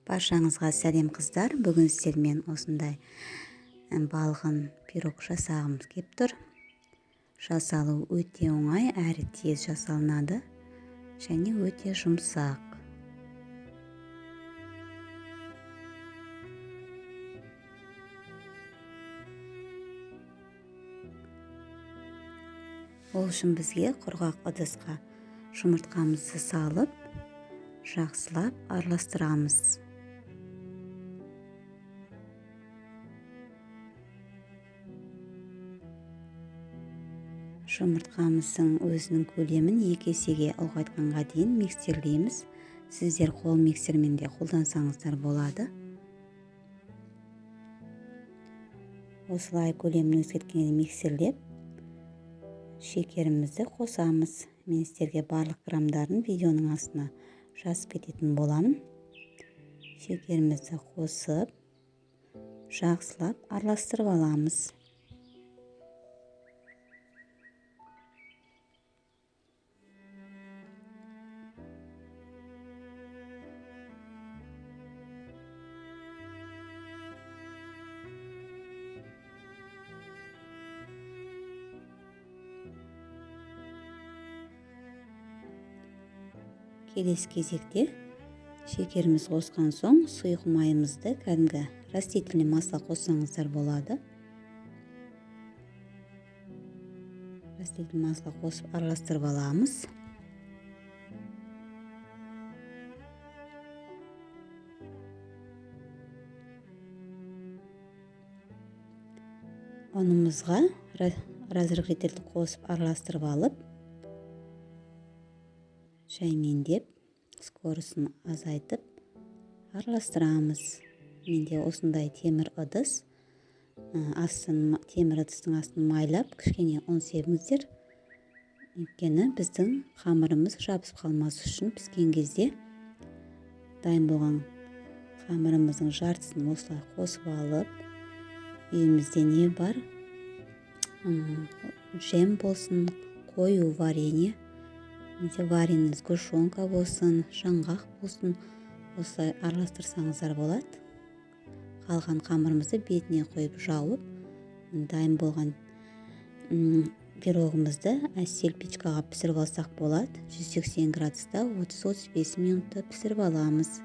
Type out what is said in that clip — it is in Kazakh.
Баршаңызға сәлем, қыздар. Бүгін сіздермен осындай балғын пирог жасағымыз кеп тұр. Жасалу өте оңай, әрі тез жасалынады және өте жұмсақ. Ол үшін бізге құрғақ ыдысқа жұмыртқамызды салып, жақсылап араластырамыз. Жұмыртқамыздың өзінің көлемін 2 есеге ұлғайтқанға дейін миксерлейміз. Сіздер қол миксермен де қолдансаңыздар болады. Осылай көлемін өзгерткенде миксерлеп, шекерімізді қосамыз. Мен сіздерге барлық грамдарын видеоның астына жазып кететін боламын. Шекерімізді қосып, жақсылап араластырып аламыз. Келесі кезекте шекеріміз қосқан соң сұйық майымызды, кәдімгі растительный масло қоссаңыздар болады. Растительный масло қосып араластырып аламыз. Ұнымызға разрыхлительді қосып араластырып алып, жаймендеп, скоросын азайтып араластырамыз. Менде осындай темір ыдыс, астын, темір ыдыстың астын майлап, кішкене ұн себіңіздер. Өйткені біздің қамырымыз жабысып қалмас үшін піскен кезде дайын болған қамырымыздың жартысын осылай қосып алып, үйімізде не бар, джем болсын, қою варенье, немесе вареный сгущенка болсын, жаңғақ болсын, осылай араластырсаңыздар болады. Қалған қамырымызды бетіне қойып жауып, дайын болған пирогымызды әсел печкаға пісіріп алсақ болады. 180 градуста 30-35 минутта пісіріп аламыз.